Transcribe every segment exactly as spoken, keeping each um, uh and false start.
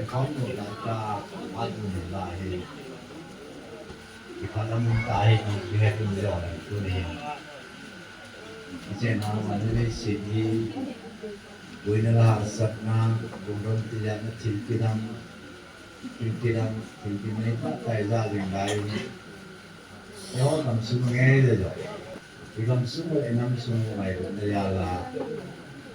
Kau no la ta, a tu ni la hi. Ki pa la mun ta hi, ki he tu ni la tu ni. Ki che na ma ni le si ni. Bui na la sat na, bung ron ti ya na thil ki dang, thil ki dang, thil ki mai ta tai za ling lai. Eiho gamsung ngai le jo. I gamsung le i namsung ngai le na ya la.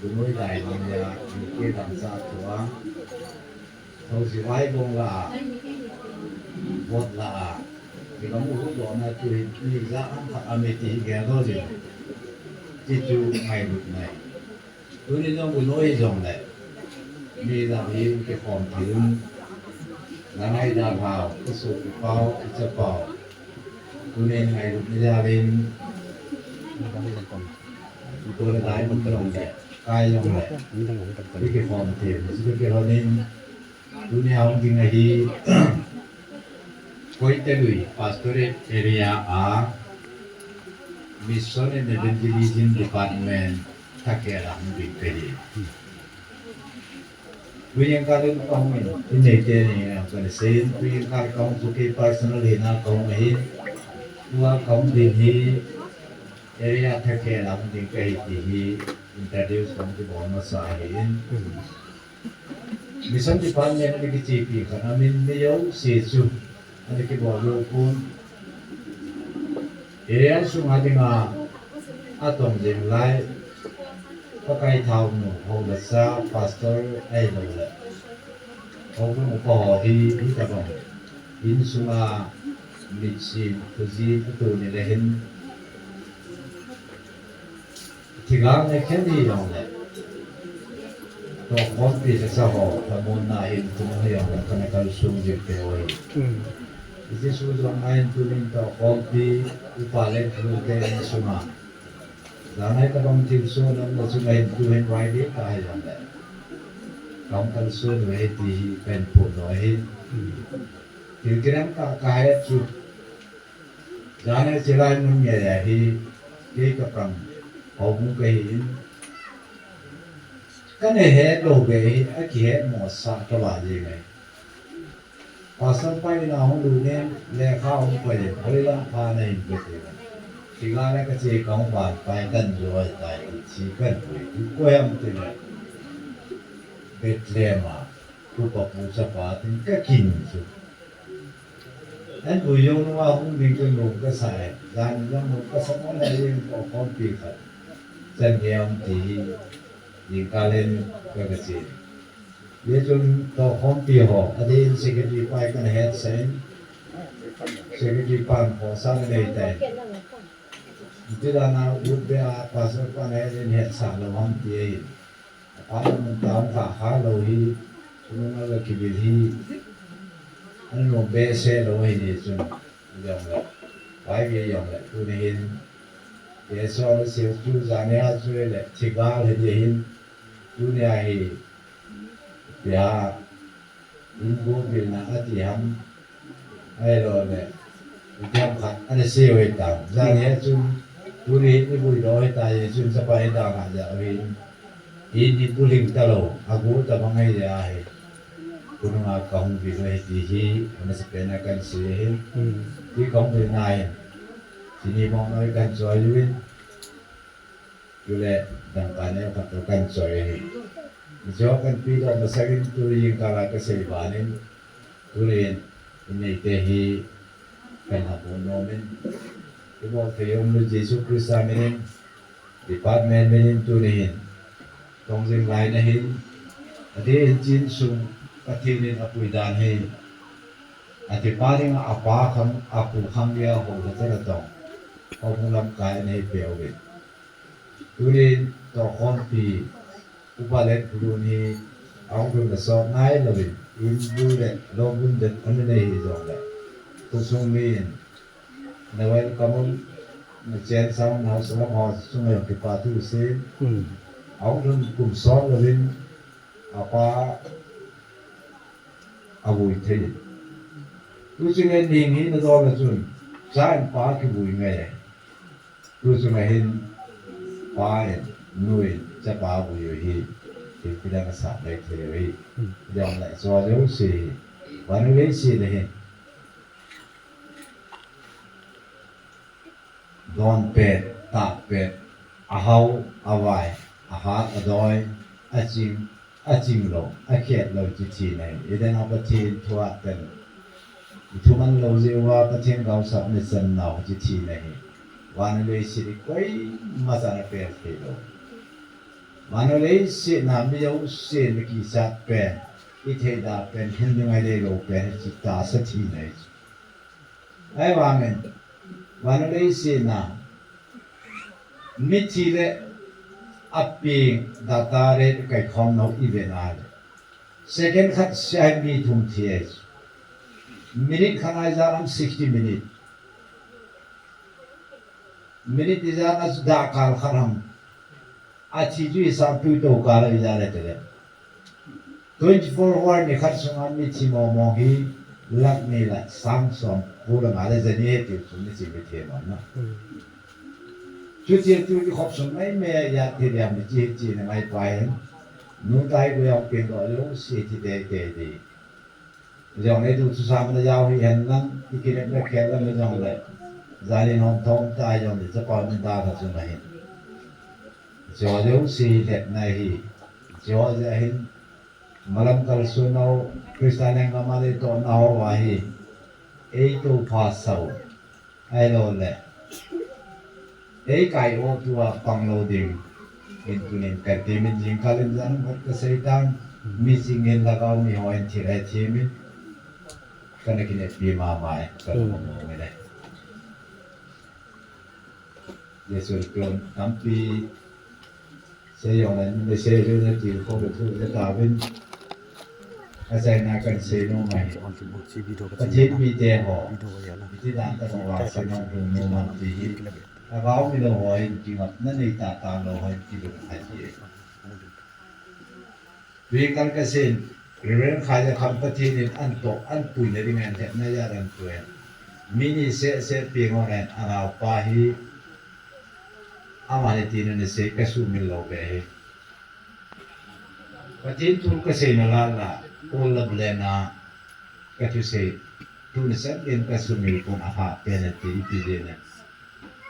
Bunoi dai ni ya, ni ke dang sa thua. Thau si vai bong la. Bot la. I gamu hu do na tu hi, ni za ang kha a mi ti hi ge do le. Ti tu ngai lut ngai. Tuni jong u noi jong le. Mi jong hi kikhom thei un. Nangai da hao, kisu kipao, kichapao. Tuni ngailut na jal in. Tuni lai mun jong le. Kai jong le. Kikhom thei un. Kisu kihon in. Tuni a hung ding ahi, Koitalui Pastorate Area a Mission and Evangelism Department thakhel a hung ding kahi. Tujingkah in kahung in, in neite ni a kana sei in, tujingkah kahung chu kei personal hina kahung ahi, tua kahung ding hi, area thakhel a hung ding kahi ti hi, introduce kahung kibol masa ahi in. Mission Department ana kichepi khat a min mi jouse chu ana kibol lou pon. Area sunga dinga atong jing lai Pakai thaonu, houlasa, pastor ahilou le houbung upa ho hi, hitobang in sunga mitsin, khojin atoh ni le hin. Thilha ne khen hi jong le. Tohkhompi sasa ho, thamon na in tun hi jong le, kana kalsong jing te oi. Hmm. Jesu jong ahin tunin tohkhompi, upa le thilha te in sunga. Janai tabang thilsoh nam na sunga hin tu hin rai de ka hi jong le. Kam kalsong ve ti hi pen phu no hi. Hmm. Thil kiran ka ka he chu. Jana chilai mun nge ya hi, kei ka pang, houbung kahi in. Kana het lou ve hi, akihet mo sa ka ba ji ngai. Pastor pa in ahung lut in, lekha hung pai in, hoilang pha na hin pe te. Thilha le kache kahung ban pai kan jo tai, chi kan pui, koi ham ti le. Bethlehem a, upa pu chapa tin kakin chu. An bu jong nunga hung ding chun lung kasa e. Jan jong lung kasa mo na jeng tohkhompi khat. Chan nge um ti hi. Jingkah len ka kasa e. Hichun tohkhompi ho. Adeh in secretary pa hi kana hetsah in. Secretary pan khohsah na nei tai. Ti dan a group beh a pastor pan hin hetsah lou ham ti ahi. Apan mun tam kha kha lou hi, chunga ga kivil hi, an lom behseh lou hi ni chun, jong le, pai ve jong le, tuni hin, Jesu le siu chu jania chu le, thilha le di hin, tuni a hi, pia, in bu bil na ati ham, Ahilou le, ipi ham khat, ana sei u hitam. Jan hi chun, tuni i vui lou hita hi chun, chapa hi dang ha ja u hi. In hi bu ling ta lou, agu tabang ahi ja hi. Kununga kahung vil u hi ti hi, amasapen a kan sei hi. Hmm. Ti kahung vil na hi. Tuni mong noi kan choi u hin. Chule, dangka neo khat toh kan choi ahi. Hiche ho kan pedoh masangin tu jingkah a kasei banin, tunin, in neite hi kan hapon nomin. Ibol thei umlou Jesu Christa minin, department minin tuni hin, tong jing lai nahin, adeh in chin sung Pathen in apui dan hi, ati pa dinga apa khang, apu khang dia ho khat a tong, ho hung lamkai anei peuvin. Tunin tohkhompi, upa le thilha hi, ahung lhun na sot nai louvin, in bu le, lou bun det ana nei hi jong le. Khosung mi in, na welcome un, na chen sang, na salam ho, sunga jong kipa thu sei. Hmm. Ahung lhun kum sot louvin, apa, avui thei. Tuchung in ning hi na dol na chun, cha in pa kivui ngai. Tuchung a hin, pa in, nu in, chapa vui u hi. Kidang a sap lei thei lou hi. Kidang lei chua lou si. Vanu lei si lei hin. Don pet, tak pet, a hau, a vai, a hat, a doi, a ching, a ching lou, a khet lou chi thi nei. Eden a Pathen thu a ten. I thuman lou jeh uva Pathen gaosap ni chan nau chi thi nei. Vanu lei si lei koima chan a pel thei lou. Vanu lei si na mi jou si mi kichat pen, i thei da pen, hin ding ai lei lou pen, chi ta sa thi nei. Ahivangin, vanu lei si na, mithi le a peng data le kai khom nau i ve na le. Second khat sia mi thum thi e. Minute khat a ijat ham sixty minute. Minute ijat a da kal khat ham. A thi chu i sa tu to kal a ijat le te le. Twenty four hour ni khat sunga mithi mo mo hi lakh ni le sang som ko le nga le ja ni he ti chu mithi mi the mo na. Chuti chu i khop sung mai me ya te ya mithi chi na ngai pa hen. Nu tai ko ya peng do lou si thi te te di. Jong le du chu sa ma jau hi hen lang, i ki le le khe lang le jong le. Jali nom thom ta jong le, cha pa min ta ka chu ma hin. Jo jo si le na hi. Jo ja hin. Malam kal su nau, Christian ang ma le to na ho wa hi. Ei to pha sau. Ahilou le. Ei kai o tua pang lou ding. In tunin ka ti min jing ka lim jan hot ka sei tan. Mi sing in lagau mi ho in thil ai thi min. Ka na kine pi ma mai. Ka na mo mo le. Jesu pion tampi. Sei jong le, mi sei le na ti ko be thu le ta vin. A sei na kan sei no mai. Pathen mite ho. Iti dan ta ko wa sei no lu no man ti hi. A gao mi lo ho hin ki ngap na nei ta ta lo ho hin ki lo hai ti. Wi kan ka sen. Reverend Khaja Kham Pathen in an to an pui na ding an het na ya dan tu en. Mi ni se se pi ngo nen a rao pa hi. Ama ni ti na ni sei ka sumil lou ve hi. Pathen thu ka sei na la la, o la ble na ka thusei, tuni sat in ka sumil pon a ha pen a ti ipi je ne.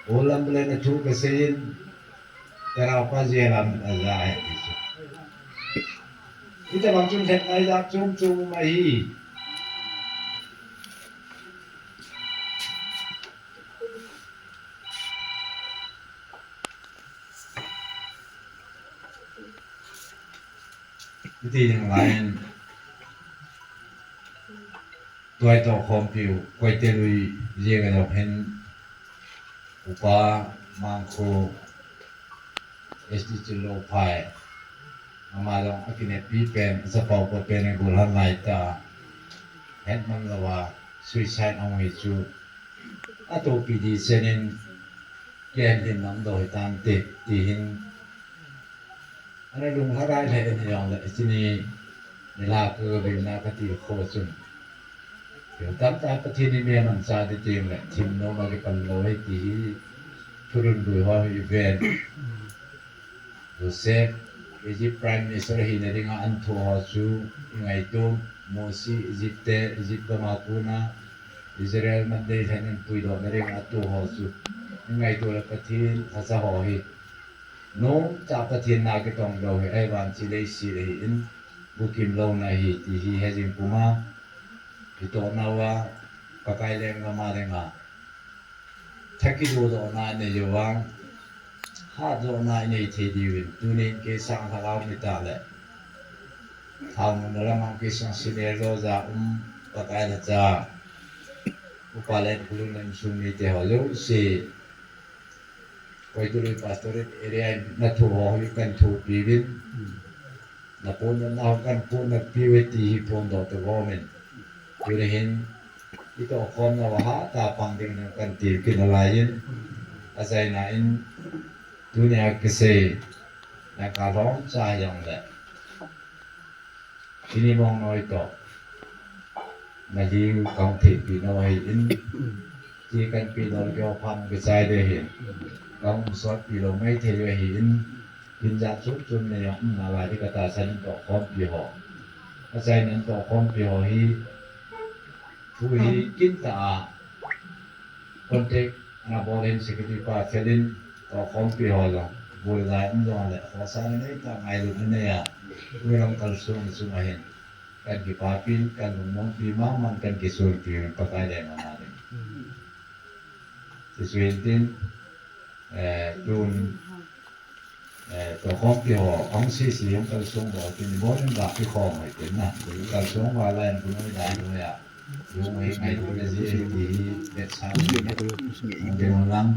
O la ble na thu ka sei in, ka rao pa je lam a ja he ti chu. Ita bang chun het ai ja chum chum ma hi. Hiti jing lai in, tuai to khompiu, Koite lui jeng a jong hin, Upa Mangkho, S D Chillo Phai, ama jong a kinepi pen, a chapau pa pen, a gol han lai ta, het man lou a, suicide a hung hi chu, a topi di senin, Ken hin nam doi tan te, ti hin. Ana lung harai le in jong le, chini, ni la ka vil na ka ti kho chun. Yo tam ta Pathen ni me man cha ti ting le, thim no ma ki pan lo he ti hi, thurun bui ho hi ven. Joseph, Egypt Prime Minister hi na dinga an thu ho chu, i ngai tu, Mosi, Egypt te, Egypt gama kuna, Israel man dei hen in pui do na dinga thu ho chu. I ngai tu le Pathen, a sa ho hi. Nom ta Pathen na kitong lou hi, ei van chi lei si lei in, bukim lou na hi, ti hi he jing puma, hi to na wa, Pakai leng na ma leng a. Tha kido do na nei jo vang, ha do na nei thei diu in, tunin kei sang lhagao mi ta le. Thang na lamang kei sang senior lo ja um, Pakai la cha. Upa le kulun lam sung mi te ho lo si. Koitului Pastorate area in na thu ho hi kan thupi vin. Na pon na ho kan pon na pi ve ti hi pon do to gomin. Tuni hin i to khom na wa ha ta pang ding na kan ti kin a lai in. A sai na in tuni a kisei na ka lom cha jong le. Chini mong noi to. Na liu kang thei pi no hi in. Ti kan pi no kyo pham ke chai de hin. Kang sot pi lo mai thei ve hi in. Kinjah chun chun nei jong um nalai ti kata, sanin tohkhompi ho. Achaina tohkhompi ho hi thu hi kinta a contact na bol in secretary pa chelin tohkhompi ho jong. Bul lai um jong le khosa na nei ta, ngailutna nei a. Uiram kalsong ni chunga hin kan kipapin, kan lungmonpi mama, kan kisulpi Pakai le mama ding. Ti chu hin tin, eh, tun, eh, tohkhompi ho, ang sisi hung kalsong bol tin, bol in ba kikhom hai tin na. Kalsong ba lai in kun oi lai noi a. Yung hi ngailutna ji ti hi, bet sa ni. Ang din lang.